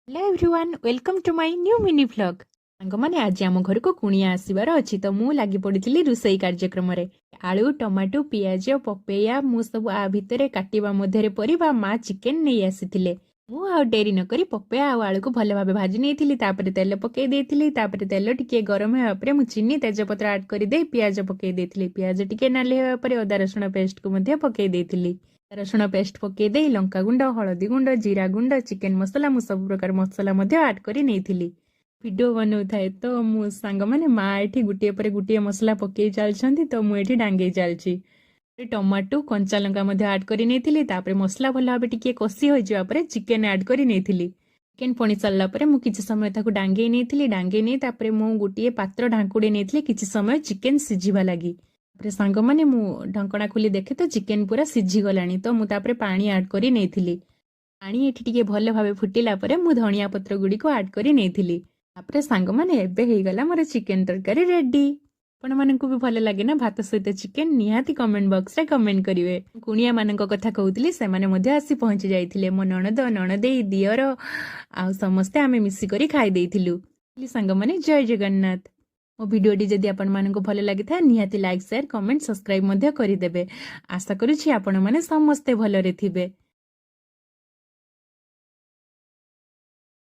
Hello everyone, welcome to my new mini vlog। ସାଙ୍ଗମାନେ, ଆଜି ଆମ ଘରକୁ କୁଣିଆ ଆସିବାର ଅଛି, ତ ମୁଁ ଲାଗି ପଡ଼ିଥିଲି ରୋଷେଇ କାର୍ଯ୍ୟକ୍ରମରେ। ଆଳୁ, ଟମାଟୋ, ପିଆଜ, ପପେୟା ମୁଁ ସବୁ ଆ ଭିତରେ କାଟିବା ମଧ୍ୟରେ ପରିବା ମା ଚିକେନ ନେଇ ଆସିଥିଲେ। ମୁଁ ଆଉ ଡେରି ନକରି ପପେୟା ଆଉ ଆଳୁକୁ ଭଲ ଭାବେ ଭାଜି ନେଇଥିଲି। ତାପରେ ତେଲ ପକେଇ ଦେଇଥିଲି। ତାପରେ ତେଲ ଟିକିଏ ଗରମ ହେବା ପରେ ମୁଁ ଚିନି, ତେଜପତ୍ର ଆଡ୍ କରିଦେଇ ପିଆଜ ପକେଇ ଦେଇଥିଲି। ପିଆଜ ଟିକେ ନାଲି ହେବା ପରେ ଅଦା ରସୁଣ ପେଷ୍ଟକୁ ମଧ୍ୟ ପକେଇ ଦେଇଥିଲି। ରସୁଣ ପେଷ୍ଟ ପକେଇ ଦେଇ ଲଙ୍କା ଗୁଣ୍ଡ, ହଳଦୀ ଗୁଣ୍ଡ, ଜିରା ଗୁଣ୍ଡ, ଚିକେନ ମସଲା, ମୁଁ ସବୁ ପ୍ରକାର ମସଲା ମଧ୍ୟ ଆଡ୍ କରି ନେଇଥିଲି। ଭିଡ଼ିଓ ବନଉଥାଏ ତ ମୁଁ। ସାଙ୍ଗମାନେ, ମା ଏଠି ଗୋଟିଏ ପରେ ଗୋଟିଏ ମସଲା ପକେଇ ଚାଲିଛନ୍ତି, ତ ମୁଁ ଏଠି ଡାଙ୍ଗେଇ ଚାଲିଛି। ଟମାଟୋ, କଞ୍ଚା ଲଙ୍କା ମଧ୍ୟ ଆଡ୍ କରି ନେଇଥିଲି। ତାପରେ ମସଲା ଭଲ ଭାବେ ଟିକିଏ କଷି ହୋଇଯିବା ପରେ ଚିକେନ ଆଡ୍ କରି ନେଇଥିଲି। ଚିକେନ ପଡ଼ି ସାରିଲା ପରେ ମୁଁ କିଛି ସମୟ ତାକୁ ଡାଙ୍ଗେଇ ନେଇଥିଲି। ଡାଙ୍ଗେଇ ନେଇ ତାପରେ ମୁଁ ଗୋଟିଏ ପାତ୍ର ଢାଙ୍କୁଡ଼ି ନେଇଥିଲି କିଛି ସମୟ ଚିକେନ ସିଝିବା ଲାଗି। ତାପରେ ସାଙ୍ଗମାନେ, ମୁଁ ଢଙ୍କଣା ଖୋଲି ଦେଖେ ତ ଚିକେନ ପୁରା ସିଝିଗଲାଣି। ତ ମୁଁ ତାପରେ ପାଣି ଆଡ୍ କରି ନେଇଥିଲି। ପାଣି ଏଠି ଟିକେ ଭଲ ଭାବେ ଫୁଟିଲା ପରେ ମୁଁ ଧନିଆ ପତ୍ର ଗୁଡ଼ିକୁ ଆଡ୍ କରି ନେଇଥିଲି। ତାପରେ ସାଙ୍ଗମାନେ, ଏବେ ହେଇଗଲା ମୋର ଚିକେନ ତରକାରୀ ରେଡି। ଆପଣମାନଙ୍କୁ ବି ଭଲ ଲାଗେ ନା ଭାତ ସହିତ ଚିକେନ? ନିହାତି କମେଣ୍ଟ ବକ୍ସରେ କମେଣ୍ଟ କରିବେ। କୁଣିଆ ମାନଙ୍କ କଥା କହୁଥିଲି, ସେମାନେ ମଧ୍ୟ ଆସି ପହଞ୍ଚି ଯାଇଥିଲେ। ମୋ ନଣଦ, ନଣଦେଇ, ଦିଅର ଆଉ ସମସ୍ତେ ଆମେ ମିଶିକରି ଖାଇ ଦେଇଥିଲୁ। ସାଙ୍ଗମାନେ, ଜୟ ଜଗନ୍ନାଥ। ମୋ ଭିଡ଼ିଓଟି ଯଦି ଆପଣମାନଙ୍କୁ ଭଲ ଲାଗିଥାଏ, ନିହାତି ଲାଇକ୍, ସେୟାର, କମେଣ୍ଟ, ସବସ୍କ୍ରାଇବ୍ ମଧ୍ୟ କରିଦେବେ। ଆଶା କରୁଛି ଆପଣମାନେ ସମସ୍ତେ ଭଲରେ ଥିବେ।